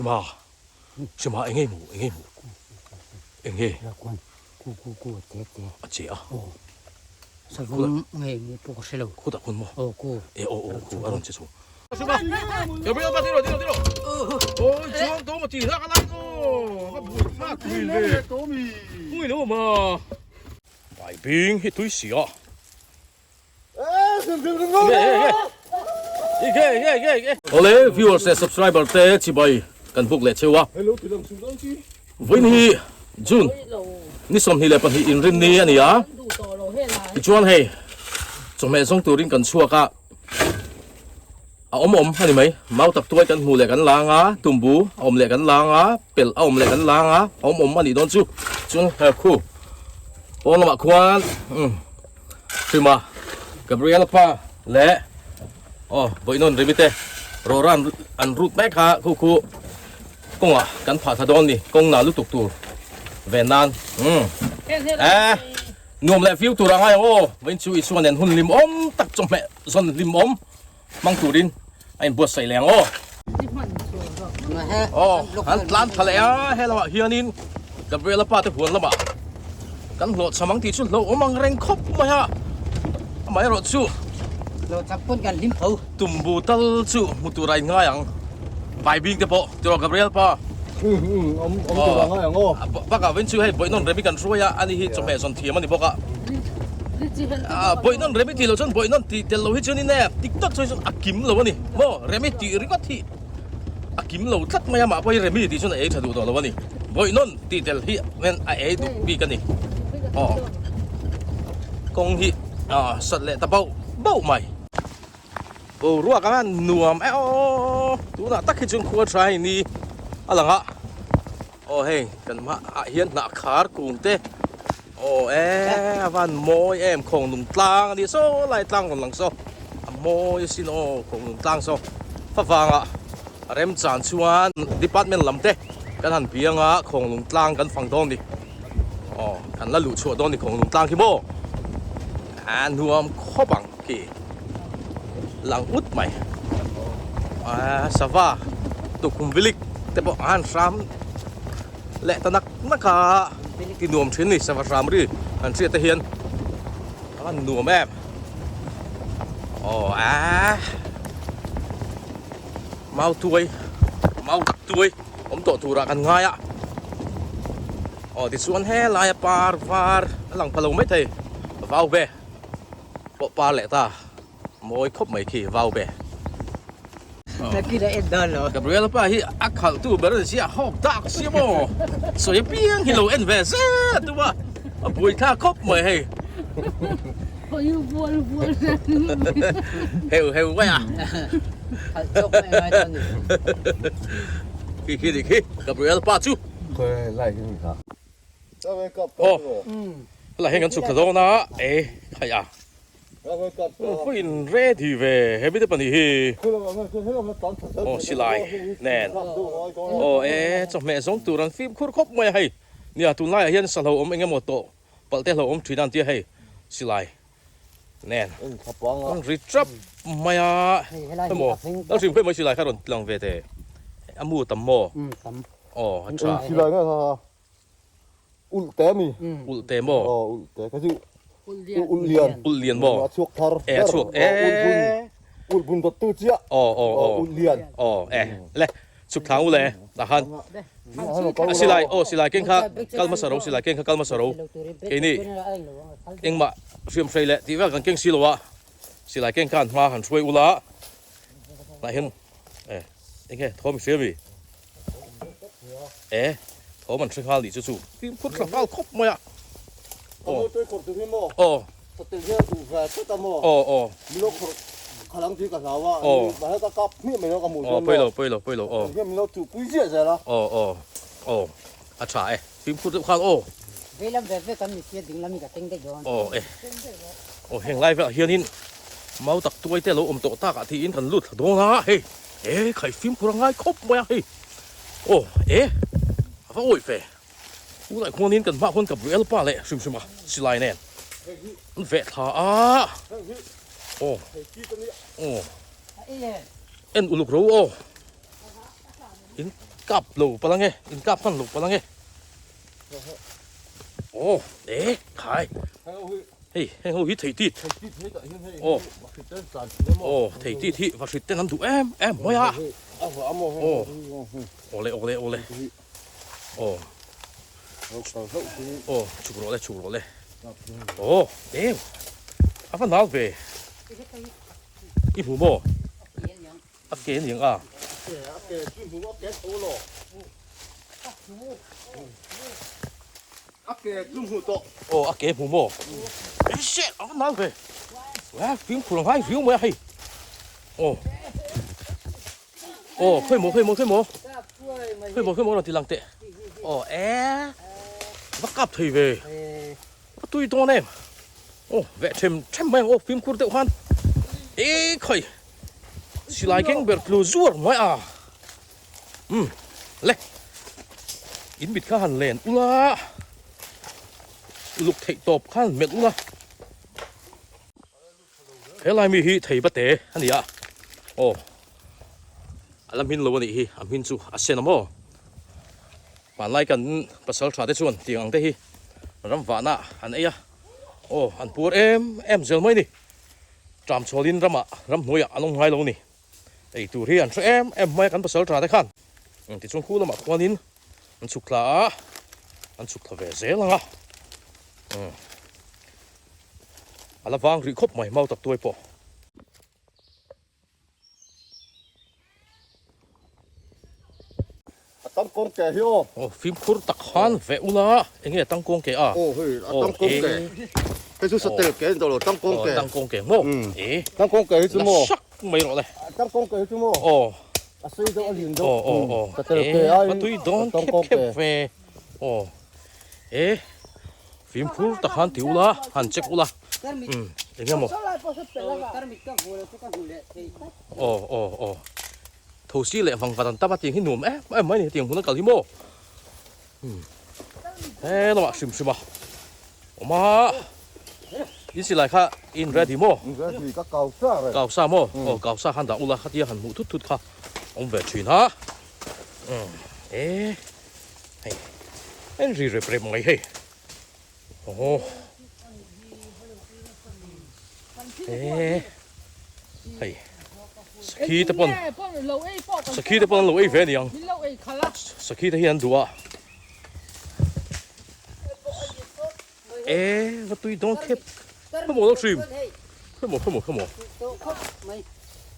Hrima Hrima eng nge hmu eng nge hmu eng nge Ku ku ku a che che a che a Savawm nge nge pawh ka hre lo Khutah khawn maw Aw ku E aw aw ku a rawn che chho Hrima Gabriel pa tiro tiro tiro Oi chuang to ma ti hlak a lai aw ka bui hlak thin ve Ui lo ma Bai bing hi tui si a. Awle viewers leh subscriber te chibai kan buk leh cheu a. Vawiin hi June ni 22 inrin ni a ni a. Tichuan hei chawhmeh zawng turin kan chhuak a. A awm awm a ni mai. Mau tak tuai kan hmuh leh kan lang a, tumbu a awm leh kan lang a, pelh a awm leh kan lang a, a awm awm a nih dawn chu. Chuan khu pawn lamah khuan umm Hrima Gabriel pa leh aw Vawiinawn Remi te rawra an rut mek kha khu khu kawngah kan phah thla dawn a ni. Kawng na lutuk tur ve nan umm eh. Nuam leh viu tur a ngai ang aw, vawiin chu Isua nen hun hlimawm tak chawhmeh zawn hlimawm hmang turin a inbuatsaih leh ang aw. Aw, an tlan tha leh a, he lamah hianin Gabriela pa te huan lamah kan hlawhchham ang tih chu hlauhawm ang reng khawp mai a, amaherawh chu Hlawhchham pawn kan hlim tho. Tumbu tal chu hmu tur a inngai ang, Baibing te pawh tiraw Gabriel pa. Awm tur a ngai ang aw. Bakah vawiin chu hei Bawihnawn Remi kan hruai a, ani hi chawhmeh zawn thiam a ni bawk a. Bawihnawn Remi tih loh chuan Bawihnawn tih tel lo hi chuan in e tik tak chuan a kim lo a ni maw? Remi tih ringawt hi a kim lo tlat mai a, mah pawh hi Remi tih chuan a ei tha duh tawh lo a ni. Bawihnawn tih tel hi a ei duh bik a ni. Aw kawng hi sat leh ta bauh bauh mai. Boruak anga nuam e aw tunah tak hi chuan khua tha hei ni a lang a aw hei kan hma ah hian hnah khar kung te aw e a van mawi em khawng nung tlang a ni saw lai tlang rawn lang saw a mawi asin aw khawng nung tlang saw favangah remchan chuan department lam te kan han biang a khawng nung tlang kan fang dawn a ni aw kan la luh chhuah dawn a ni khawng nung tlang hi maw a nuam khawp ang. Khi lang ut mai a sava tukhum vilik te pawh a han hram leh ta nak nak a ti nuam thin a ni sava hram ri han hriat te hian a van nuam em aw a mau tuai mau tak tuai awm tawh turah kan ngai a aw tichuan helai a par var a lang pha lo maithei vau ve. Pawh par leh ta mawi khawp mai khi vau be. Gabriel pa hi a khalh tu ber a ni sia hawk dak sia maw sawi apiang hi lo en ve zel a tum a a buai thlak khawp mai hei. Heu heu mai a. Khi khi dik hi Gabriel pa chu. Aw helai hian kan chhuk thla dawn a e khai a vawiin ready ve he mite pahnih hi aw silai nen aw e chawhmeh zawng tur an fimkhur khawp mai a hei nia tunlaiah hian sahlo awm eng emaw tawh palh te hlauhawm thin a an tia hei silai nen an ri tap mai a emaw lal hrim khawih mai silai kha rawn lang ve teh a mu tam maw aw a tha Ulh te mi. Ulh te maw? Aw ulh te ka chu. Ulh lian. Ulh lian maw? A chhuak thar. E a chhuak e. Ulh bun. Ulh bun dawt tu chiah. Aw aw aw. Ulh lian. Aw e le chhuk thlang u le tah khan. A silai aw silai keng kha kal hmasa ro silai keng kha kal hmasa ro keini engmah hriam hrei leh tih vel kan keng si lo a silai keng khan hma han hruai ula tah hian e enge thawm i hria mi. E thawm an hre nghal nih chu chu fimkhur thla nghal khawp mai a. Aw aw aw aw aw aw pawilo pawilo pawilo aw aw aw aw a tha e fimkhur deuh khan aw aw e aw heng lai velah hianin mau tak tuai te a lo awm tawh takah tiin kan lut thla dawn a hei. E khai fimkhur a ngai khawp mai a hei aw e a va awih ve tunah khuanin kan hmaah khuan Gabriel pa leh hrim hrim a silai nen an veh thla a aw aw en uluk ro aw in kap lo palh ange, in kap hman lo palh ange. Aw e khai hei heng ho hi thei tit aw aw thei tit hi va hrit ten an duh em em mai a aw awle awle awle aw aw chhuk rawh le chhuk rawh le aw em a va nal ve i hmu maw A ke a ni ang a. A ke chu hmu a ke tho lo. A ke chu hmu tawh. Aw a ke hmu maw? Shit a va nal ve. Wa fimkhur ang ngai viau mai a hei. Aw. Aw khawi maw khawi maw khawi maw. Khawi maw khawi maw rawn ti lang teh. Aw e va kap thei ve. Va tui dawn em. Aw veh them them mai ang aw fimkhur deuh khan. E khawi. Silai keng ber tlu zuar mai a. Umm le. In mit kha han len ula. Uluk theih tawp khan melh ula. Helai mi hi thei va te a ni a. Aw. A la hmin lo a nih hi. A hmin chu a sen a maw. Hmanlai kan pasal tha te chuan tiang ang te hi ram vahna an ei a. Aw an puar em em zel mai a ni. Ṭam chhawlin ramah ramhnuaiah an awm ngai lo a ni. Ei tur hi an hre em em mai a kan pasal ṭha te khan. Tichuan khu lamah khuanin an chhuk thla a, an chhuk thla ve zel ang a. A la vang rih khawp mai mau tak tuai pawh. A tangkawng ke hi aw. Aw fimkhur tak khan veh ula enge a tangkawng ke a. Aw hei a tangkawng ke. Hei chu satel ke a ni tawh lo tangkawng ke. Aw tangkawng ke maw. E. Tangkawng ke hi chu maw. La sak mai rawh le. Tangkawng ke hi chu maw. Aw. A sei deuh a lin deuh. Aw aw aw. Satel ke ai. A tui dawn khep khep ve. Aw. E. Fimkhur tak khan ti ula han check ula. Umm enge maw. Aw aw aw. Thosi leh vang vat an tam a tiang hi nuam em em mai a ni hetiang hmun a kal hi maw umm he lamah hrim hrim a awm a in silai kha in ready maw ready ka kau sa reng kau sa maw aw kau sa khan dah ula khatia han hmuh thut thut kha awm ve thin a umm e hei en ri rep rep mai hei aw e hei sakhi te pawn sakhi te pawn an lo ei ve aniang sakhi te hi an duh a e va tui dawn khep khawmaw lo hrim khawmaw khawmaw khawmaw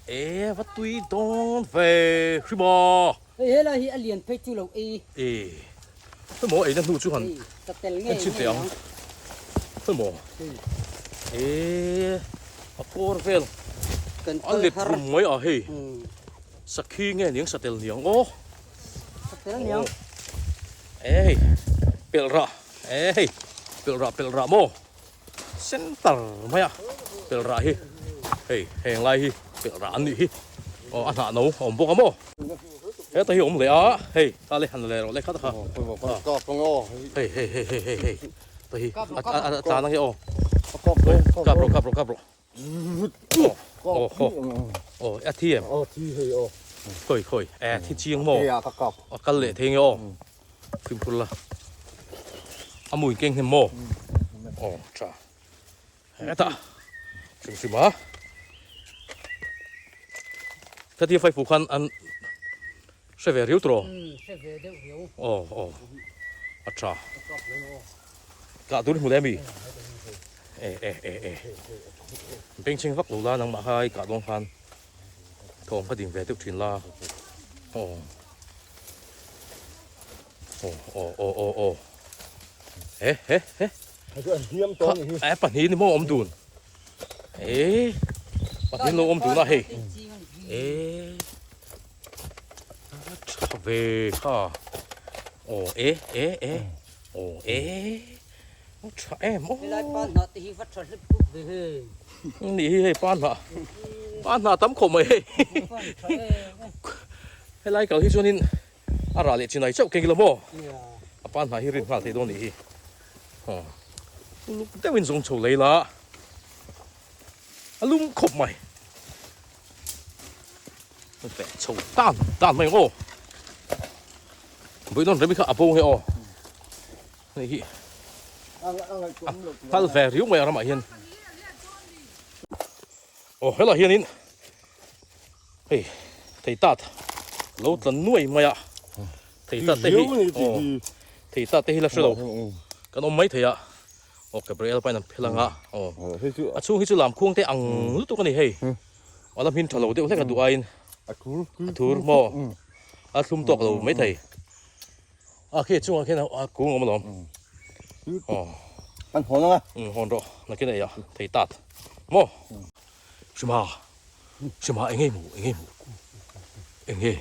e va tui dawn ve hrim a hei helai hi a lian phei chu lo ei e Hemaw eina hnu chu han en chhin teh ang. Hemaw e a kawr vel a let rum mai a hei. Sakhi nge niang satel niang aw. Satel niang. E hei pelh rah e hei pelh rah pelh rah maw center mai a pelh rah hi hei heng lai hi pelh rah an nih hi aw a hnah no a awm bawk a maw. Heta hi awm leh a, hei ta le han leh rawh le kha ta kha. Hei hei hei hei hei hei ta hi a tlan ange aw. Kap rawh kap rawh kap rawh. Aw aw aw a thi em? Aw thi hei aw. Khawi khawi e thi chiang maw? A kal leh thei nge aw. Fimkhur la. A mui keng hnem maw? Aw tha. Heta hrim hrim a khatia fai fu khan an hre ve riau tawh hre ve deuh riau aw aw a tha kah tur hmu le mi e e e e bengchheng vak lo la nangmah kha i kah dawn khan thawm kha ding ve deuh thin la aw aw aw aw aw aw he he he Kha e pahnih ni maw awm dun e pahnih lo awm dun a hei e a tha ve kha aw e e e aw e a tha em aw helai pa hnah te hi va tha hlep hlep ve hei ni hi hei pa hnah pa hnah tam khawp mai hei helai kal hi chuanin A rah leh chinai chauh keng ila maw? A pan hnai hi rin nghal thei dawn nih hi. Aw. Uluk deuhin zawng chho lei la. A lum khawp mai. Feh chho tan tan mai ang aw. Bawihnawn remi kha a bo nge aw. Hei hi a nghal ve riau mai a ramah hian. Aw helaiah hianin hei thei tat lo tla nuai mai a. Thei tat te hi aw thei tat te hi la hre lo kan awm mai thei a. Aw Gabriel pahin an phel ang a aw a chhung hi chu lam khuang te ang lutuk a ni hei. A la hmin tha lo deuh hlek a duh aiin a thur maw a thlum tawk lo mai thei. A khi chungah khian a kung awm alawm. Aw. An hawn anga. Um hawn rawh nakin ei a thei tat maw. Hrima Hrima eng nge hmu eng nge hmu eng nge.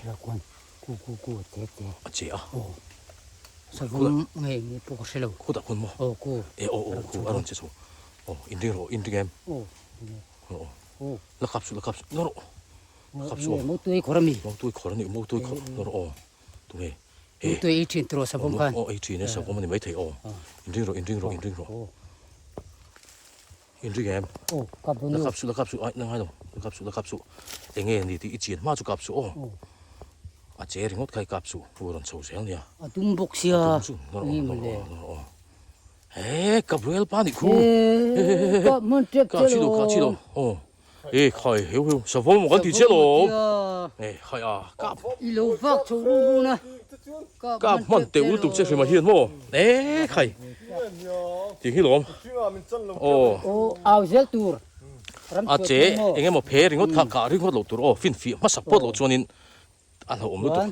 Ku ku ku a che che. A che a. Aw. Savawm nge nge pawh ka hre lo. Khutah khawn maw. Aw ku. E aw aw ku a rawn che chho. Aw inring rawh inring em. Aw. Aw. La kap suh la kap suh la rawh. La kap suh. Motui khawr a mi. Motui khawr a ni motui khawr la rawh aw. Tunge. Motui ei thin tiraw savawm khan. Aw ei thin e savawm a ni maithei aw. Inring rawh inring rawh inring rawh. Inring em. Aw kap dawn La kap suh la kap suh ai la ngai lo. La kap suh la kap suh. Enge ni tih i chian hma chu kap suh aw. A che ringawt kha i kap suh. Pu rawn chho zel nia. A dum bawk sia. A dum chu la rawh la rawh la rawh aw. He Gabriel pa nih khu. Ka hman tep che lo. Ka chi lo aw. E khai heu heu savawm kan ti che lo. E khai a ka i lo vak chho ru ru na. Ka hman teuh lutuk che hrima hian maw. E khai. Ti hi lawm. Aw. Aw au zel tur. A che engemaw phe ringawt kha ka ringawt lo tur aw fin fih hmasak pawt lo chuanin A hlauhawm lutuk.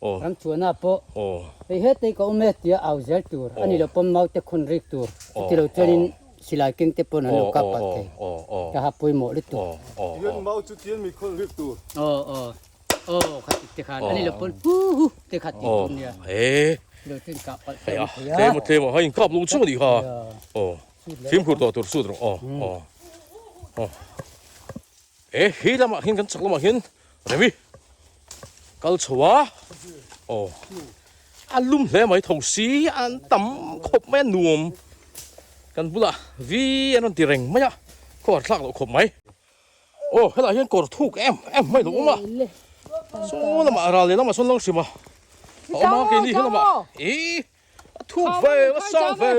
Aw. Ram chuanah pawh hei hetei ka awm e tia au zel tur a ni lo pawn maute khawn rik tur chuti lo chuanin silai keng te pawn an lo kap palh thei. Ka ha pawimawh lutuk. Tihian mau chu tian mi khawn rik tur. Aw aw aw kha ti te khan a ni lo pawn hu hu te kha ti tur nia. Lo chuan kah palh thei a ni thei a. Tlem a tlem a hei inkap lo chu a nih kha. Aw fimkhur tawh tur sut rawh aw aw aw. E hi lamah hian kan chak lamah hian Remi kal chho a aw a lum hle mai tho si an tam khawp mai a nuam kan bulah vi an rawn ti reng mai a khuar thlak loh khawp mai aw helaiah hian kawr thuk em em mai lo awm a saw lamah ral leh lamah sawn lo hrim a a awm a keini helamah ih a thuk ve a sang ve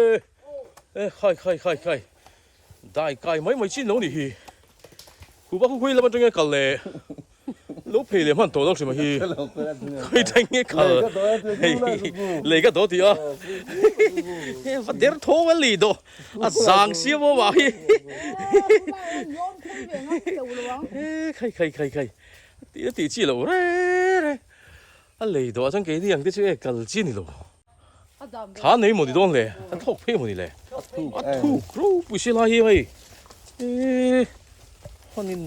e khai khai khai khai. Dai kai mai mai chin lo nih hi. Khupa khu khui lam atanga kal leh lo phei leh hman tawh lo hrim a hi. Khawi thleng nge kal lei ka daw tih a. Va der tho a li daw a zang siam awm ah hi. Khai khai khai khai tih a tih chi loh re re. A lei dawh ah chuan keini ang te chu e kal chi a ni lo. Thla nei maw ni dawn le? A thlawk phei maw ni le? A thuk ropui si lai hi hei. Eee hanin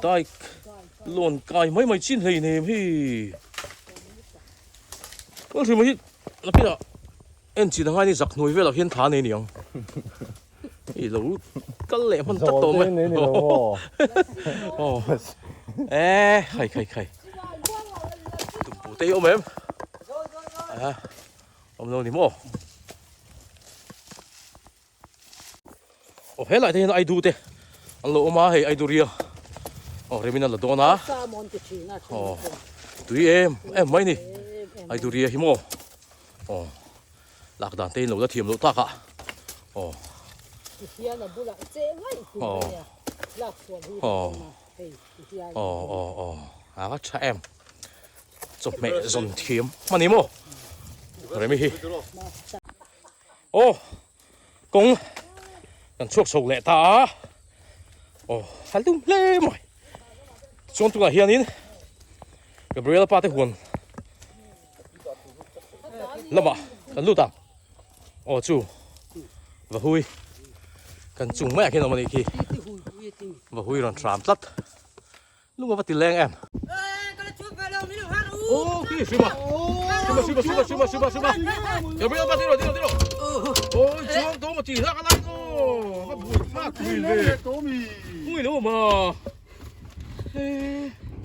dai lawn kai mai mai chin hlei nem hi. Ka hrim hi nakinah en chin a ngai ni zak hnuai velah hian thla nei niang. I lo kal leh hman tak tawh mai. Aw. E khai khai khai. Tumpu te hi awm em? A awm lo ni maw? Aw helai te hian aidu te an lo awm a hei aidu ria. Aw remin a la dawn a. Aw tui em em mai ni. Aidu ria hi maw? Aw. Lak dan te in lo la thiam loh tak a. Aw. Ti hian a bulah che ngaih tur a nia. Lak chhuah hi Aw. Hei ti hian. Aw aw aw. A va tha em. Chawhmeh zawn thiam hman i maw. Remi hi. Aw. Kawng kan chhuak chho leh ta a. Aw a lum hle mai. Chuan tunah hianin Gabriela pa te huan lamah kan lut ang aw chu va hui kan chung maiah khian awm a nih khi va hui rawn hram tlat lung a va ti leng em aw khi hrima hrima hrima hrima hrima hrima hrima Gabriel pa tiro tiro tiro ôi chuang to mà chỉ ra cái này ô nó bụi phát mùi về mùi đâu mà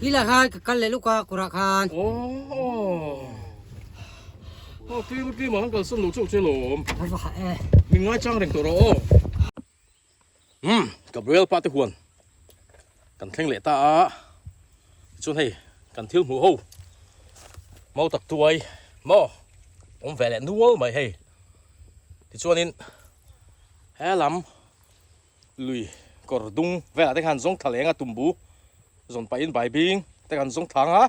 Hi la khan ka kal leh luk a kawrah khan. Aw aw tui tui mah kan kalsan lo chauh che lawm. A va hah e. Min ngai chang reng tawh rawh aw. Umm Gabriel pa te huan kan thleng leh ta a tichuan hei kan thil hmuh ho mau tak tuai. Maw awm ve leh nual mai hei. Tichuanin he lam lui kawr dung velah te khan zawng thla leng a tumbu zawn pahin bai bing te kan zawng thla ang a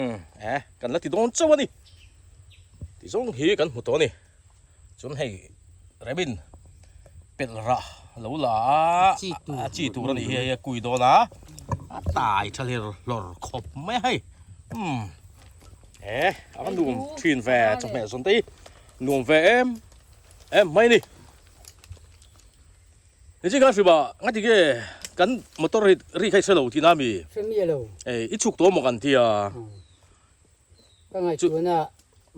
umm eh kan la ti dawn chauh a ni. Tizawng hi kan hmu tawh a ni. Chuan hei Remin pelh rah lo la a a chi tur a nih hi hei a kui dawn a a tai tha hlir hlawr khawp mai a hei umm he a va nuam thin ve chawhmeh zawn te hi nuam ve em em mai a ni Niching khan hriba ngati nge kan motor hi ri kha i hre lo tihna ami? Hre miah lo. Ei i chhuk tawh maw kan tia. Ka ngaihtuahna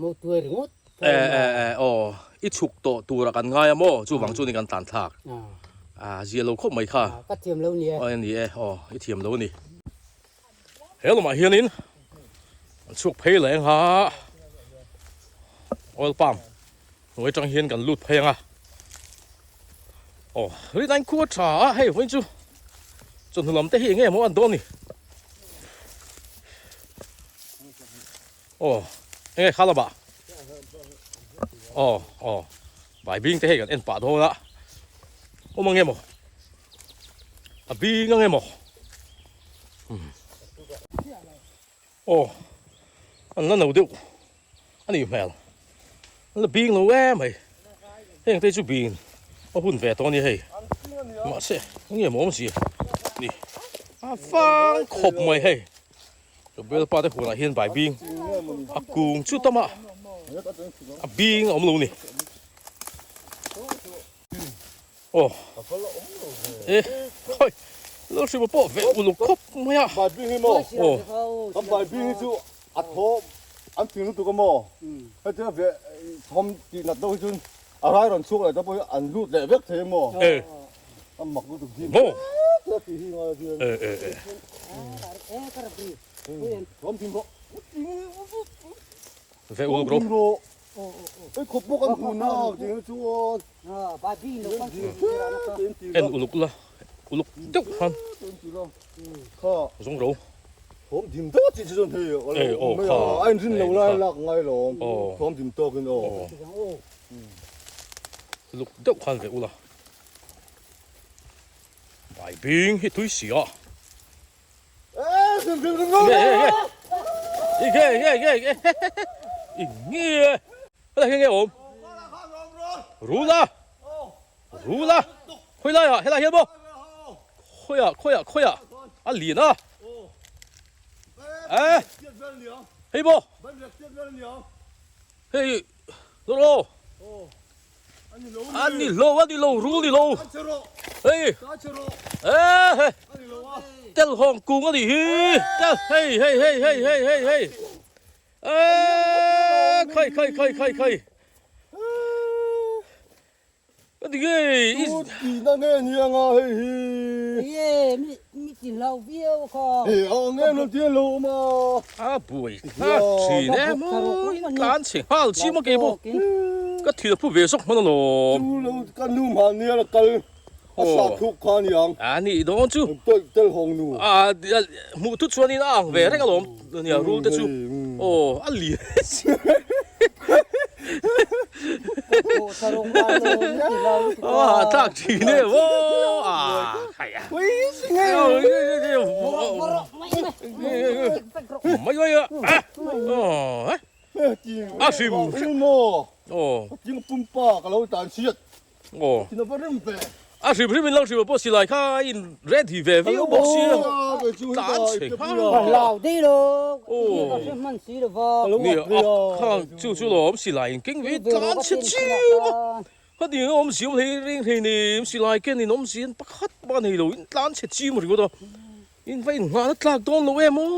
motuai ringawt E e e aw i chhuk tawh tura kan ngai a maw chuvang chu ni kan tlan thlak. A zia lo khawp mai kha. Ka thiam lo ni e. Aw ni e aw i thiam lo a ni. He lamah hianin an chhuak phei leh ang a oil palm hnuai atang hian kan lut phei ang a aw rinai khua tha a hei vawiin chu chawhnu lam te hi eng nge maw an dawn ni aw eng nge kha lamah aw aw bai bing te hei kan en pah dawn a awm ang nge maw a bing ang nge maw. Aw an la no deuh a nih hmel an la bing lo em hei heng te chu bing a hun ve tawh a ni hei mahse eng nge maw awm zia ni a fang khawp mai hei Bialpa te hunah hian bai bing a kung chu tam a a bing a awm lo ni. Aw e khawi lo hrim pawh ve uluk khawp mai a. Bai bing hi maw? Aw. Kan bai bing hi chu a thaw an fing lutuk a maw? Hetia ve thawm tih nat deuh hi chuan a rai rawn chhuak leh ta pawh hi an lut leh vek thei a maw? E. A mak lutuk dim. Maw? Tia tih hi ngai a hian. E e e. Thawm thim rawh. Ve uluk rawh. En uluk la uluk deuh khan zawng ro e aw kha uluk deuh khan ve ula bai bing hi tui si a. Nge nge nge nge nge helai hi nge awm rula rula khawi lai ah helai hian maw khawi ah khawi ah khawi ah a lian a eh hei maw hei lawr aw A ni lo a ni lo rul ni lo hei eh hei tel hawng kung a nih hi tel hei hei hei hei hei hei hei eh khai khai khai khai khai a ti nge i Tu tihna nge ni anga hei hi Ye mi mi ti hlau viau kha Hei a nge lo ti lo awm a A buai thlak thin e maw in tlan chhe nghal chim a kei pawh ka thil a phu ve zawk hman alawm. Chu lo ka nu mahni a la kal a sa thuk kha a ni ang. A nih dawn chu. Tawih tel hawng nu. A hmuh thut chuan in a ang ve reng alawm nia rul te chu aw a lian si. A tlak thin e maw a khai a. Mai mai a a hrim hrim aw ting pumpa ka lo tan chhiat aw a hrim hrim in lo hrim pawh silai kha in ready ve viau bawk sia tlan chhe nghal hlau dei lo ka hre hman si lo va ni a khang chu chu lawm silai in keng ve tlan chhe chiu a Khati ang awm siam hlei reng hlei nem silai ken in awm sian pakhat pawh a nei lo in tlan chhe chim ringawt a in va in nghahna tlak dawn lo em aw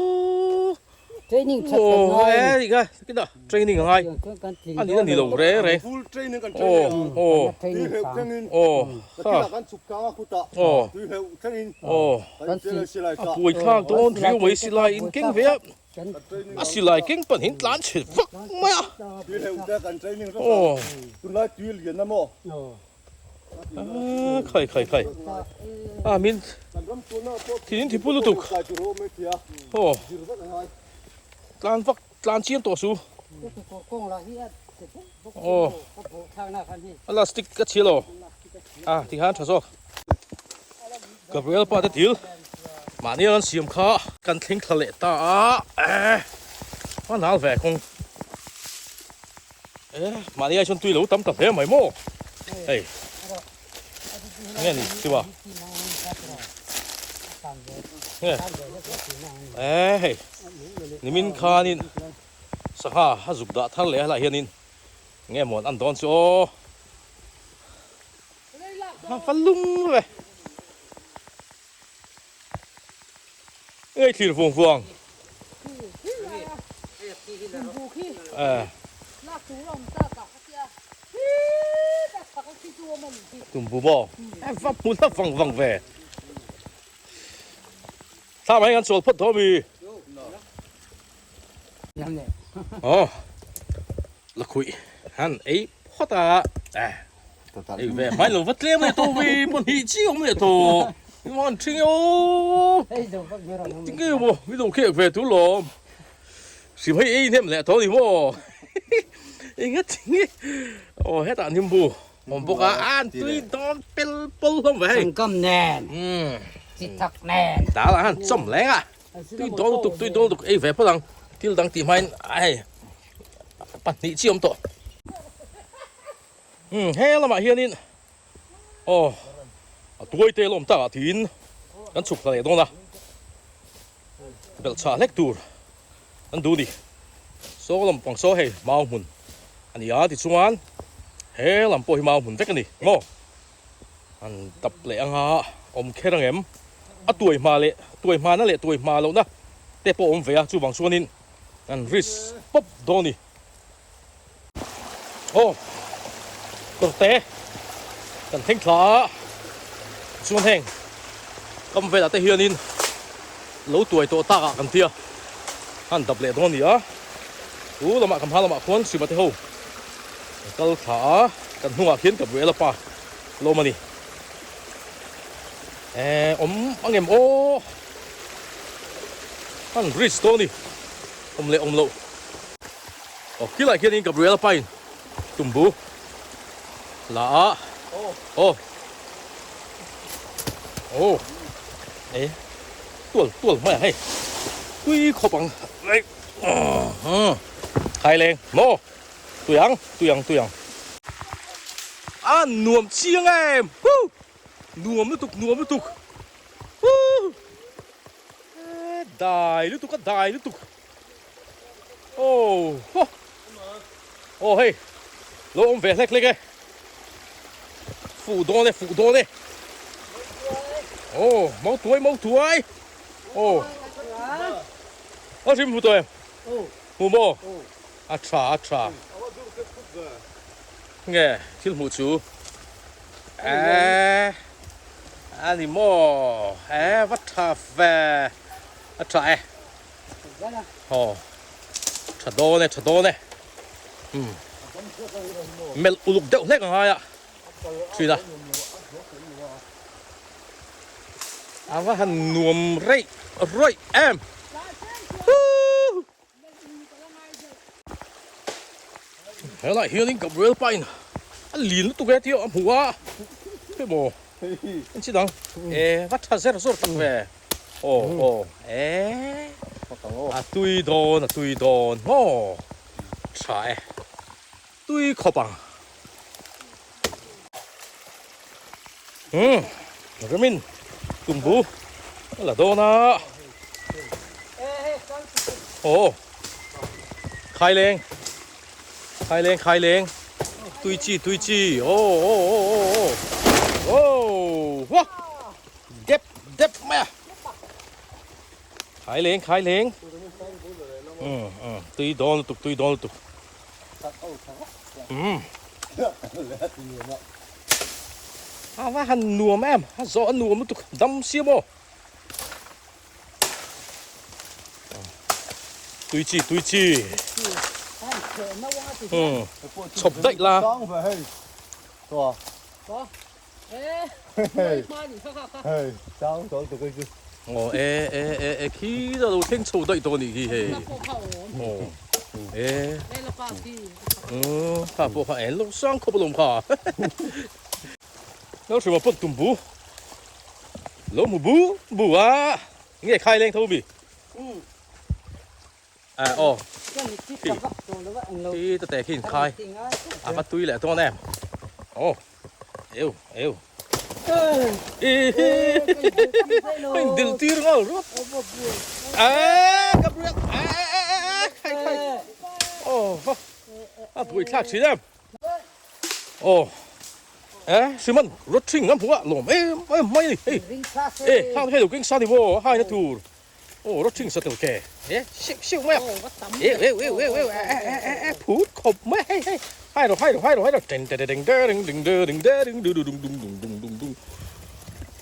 Training that kan ngai aw e kha kina training a ngai a ni a ni lo reng reng full training kan training aw training sang aw kha kan chhuk tlang a khutah aw tui hleuh thlengin aw kan silai a buai thlak dawn riau mai silai in keng ve a A silai keng pahnih tlan chhe vak mai a. Aw. Khai khai khai. A min thin thi pu lutuk. Aw. Tlan vak tlan chiam tawh su. Aw a lastic ka chhi lo a ti khan tha zawk Gabriel pa te dil mahni an siam kha kan thleng thla leh ta a eh a nal ve kawng eh mahni ai chuan tui lo tam ta hle mai maw hei nge ni siwa nge eh hei nimin khanin Sangha a zuk dah thar leh a helaiah hianin nge mawn an dawn chu aw a va lung ve ngei thlir vung vuang eh tumbu maw a va hmu hla vang vang ve thla mai kan chawl phawt dawn mi. Aw lakhuih han ei phawt a ei ve hmai lo va tlem leh tawh ve pahnih chi awm leh tawh an thing e aw tinge maw mi lo khek ve tur lawm hrim hei ei hnem leh tawh ni maw enga tinge aw hetah nimbu awm bawk a an tui dawn pel pawl hlawm ve hei kam nen chi thak nen dal ah han chawm leng a. Tui dawn lutuk, tui dawn lutuk ei ve phawt ang. Thil dang tih hmain hei pahnih chi awm tawh. Umm he lamah hianin aw a tuai te lawm takah tiin kan chhuk thla leh dawn a. Belh chhah hlek tur an duh ni. Saw lam pang saw hei mau hmun a ni a tichuan he lam pawh hi mau hmun vek a ni maw. An tap leh anga awm kher ang em? A tuai hma leh tuai hmana leh tuai hma lohna te pawh awm ve a, chuvang chuanin an risk pawp dawn a ni. Aw, kawrte kan thleng thla a, chuan heng kam velah te hianin lo tuai tawh takah kan tia, an dap leh dawn a ni a, chu lamah kan hma lamah khuan Sima te ho Kan kal thla a, kan hnungah khian ka buai lapa lawm a ni. Eh, awm ang em aw? An bridge dawn ni. Awm leh awm loh. Aw, khilai khianin Gabriela pain tumbu la a. Aw. Aw. Eh, tual tual mai a hei. Tui khawp ang. Khai leng maw? Tui ang, tui ang, tui ang. A nuam chiang em! Huu! Nuam lutuk, nuam lutuk. Huu! Dai lutuk a, dai lutuk. Oh! Ho! Oh hei, lo awm ve hlek hlek e. Fuh dawn e, fuh dawn e. Oh, mau tuai, mau tuai. Oh. A hrim hmu tawh em? Hmu maw? A tha, a tha. Nge thil hmuh chu? Eeh, a ni maw? Eeh, va tha ve. A tha e. Aw, tha dawn e, tha dawn e. Umm, melh uluk deuh hlek a ngai a, thin a. A va han nuam reih rawih em. Huuh. Helai hianin Gabriel Pine a lin lutuk e tih a hmu a hei maw en chi dang e va tha zer zawr tak ve aw aw e a tui dawn a tui dawn maw tha e tui khawp ang umm remin tumbu a la dawn a aw khai leng khai leng khai leng tui chi tui chi aw aw aw aw aw aw hua dep dep mai a khai leng khai leng umm umm tui dawn lutuk tui dawn lutuk. A va han nuam em a zawh a nuam lutuk dam sia maw tui chi tui chi chhawp daih la aw e e e e khi lo thleng chho daih tawh a nih khi hei aw. E kha pawh kha en lo sang khawp alawm kha. Lo hrim a pawn tum bu. Lo mu bu bu a. Nge khai leng tho mi. A aw. Khi ta te khi in khai. A va tui leh dawn em. Aw. Eu eu. Anh dil tir ngal rup. A Gabriel. A khai khai. Oh. A bui thlak thin em. Oh. Eh, Simon, rot thing ngam hua lom em em mai ni. Hey. Eh, hang hei lo king sa ni wo, hai na tur. Oh, rot thing sa tel ke. Eh, siu siu mai. Eh, eh, eh, eh, eh, eh, eh, eh, phut khop mai. Hey, hey. Hai ro, hai ro, hai ro, hai ro. Ding ding ding ding ding ding ding ding ding ding ding ding ding ding.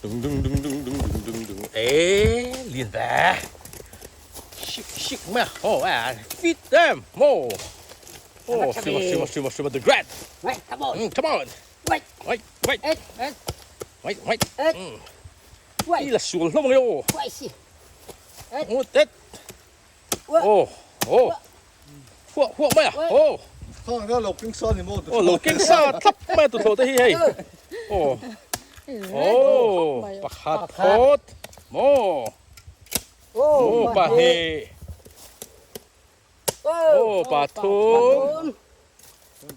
Ding ding ding ding ding ding ding ding. Eh, lian ve. Siu siu mai. Oh, eh, fit them. Mo. Oh, Sima, Sima, Sima, Sima, the great. Wait, come on. Come on. Wait. Wait, wait. Ết, ết. Wait, wait. Ết. Wait. Đây là suồn lắm rồi. Wait si. Ết. Ô, tết. Ô, ô. Hua, hua mai à. Ô. Khang ra lo kinh sa ni mo. Ô, lo kinh sa thấp mai tụi thổ tới hi hei. Ô. Ô, pakhat thot. Mo. Ô, pa he. Ô, pathum.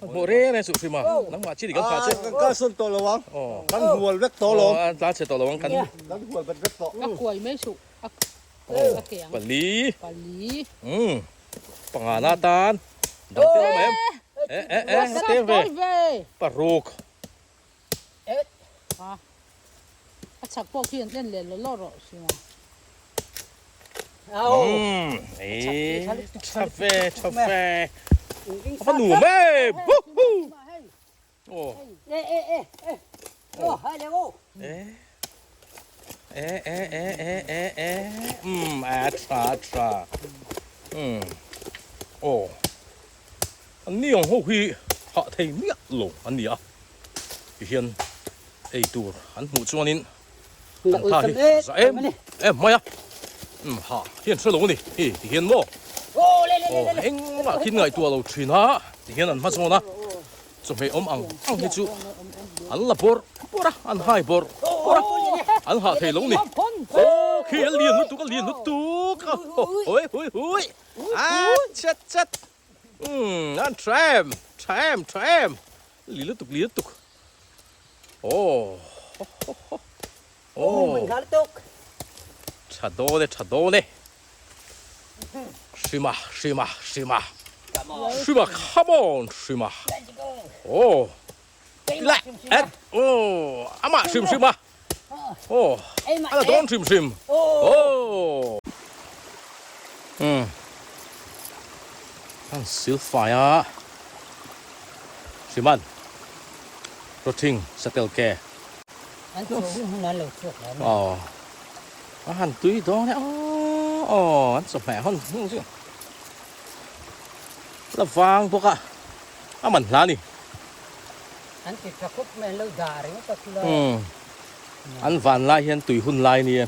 Hmuh reng reng suh hrim a, nangmah chi dik an phah che. Kan kalsawn tawh lo ang, kan hual vek tawh lo. An tlan chhe tawh lo ang kan. Kan hual vet vek tawh. A kuai mai suh, a ke ang. Pali. Pali. Umm, panga na tan. Dang te awm em? Eh eh eh, te ve. Paruk. A chak pawh khi an en leh law law rawh si maw. Umm, eh, tha ve, tha ve. A va nuam e, woohoo. Aw. Eh eh eh eh. Aw, hai le aw. Eh. Eh eh eh eh eh eh. Umm, a tha tha. Umm. Aw. An ni ang ho hi hah thei miah lo an ni a, tihian ei tur an hmuh chuanin an tha hi za em em mai a, umm hah hian hre lo a ni hi tihian maw aw engmah khin ngaihtuah lo thin a tihian an hmazawn a, chawhmeh awm ang ang hi chu an la bawrh bawrh a, an hai bawrh bawrh a, an hah thei lo ni, aw khi a lian lutuk a lian lutuk a, hawi hawi hawi a chat chat. Umm an tha em tha em tha em li lutuk li lutuk aw aw tha dawn e tha dawn e hrima hrima hrima hrima come on hrima aw tilai et aw amah hrim hrima aw a la dawn hrim hrim aw umm an sil fai a hriman rawthing satel ke aw a han tui dawn e aw an chawhmeh hawn hung chu la vang bawk a a man hla a ni. An ti tha khawp mai an lo dah ringawt a khulai. Umm an van lai hian tui hun lai nia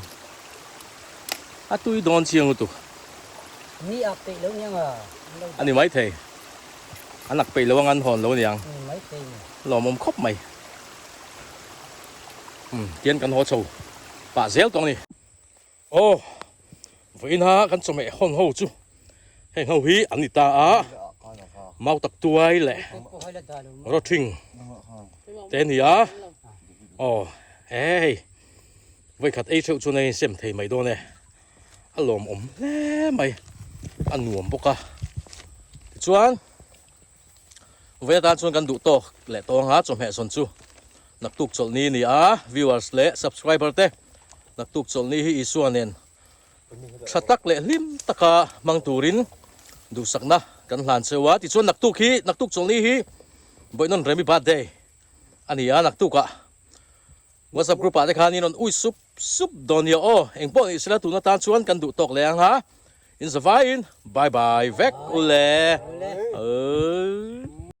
a tui dawn chiang lutuk. Ni ak peih lo niang a an lo dah. A ni maithei an ak peih lo ang an hawn lo niang. Ni maithei ni. Lawmawm khawp mai. Umm tian kan haw chho pah zel tawh a ni. Aw vawiin a kan chawhmeh hawn ho chu heng ho hi an ni ta a mau tak tuai leh rawthing te a ni a aw he hei vawikhat ei theuh chuan a insem thei mai dawn e a lawmawm hle mai a nuam bawk a tichuan vawi atan chuan kan duh tawk leh tawng a chawhmeh zawn chu naktuk chawlhni a ni a viewers leh subscriber te. Naktuk chawlhni hi Isua nen tha tak leh hlim taka hmang turin duhsakna kan hlan cheu a. Tichuan naktuk hi, naktuk chawlhni hi Bawihnawn Remi birthday a ni a, naktukah WhatsApp group ah te khan in rawn ui sup sup dawn nia aw. Engpawh ni sela tun atan chuan kan duh tawk leh ang a, in zavaiin bye bye vek ule.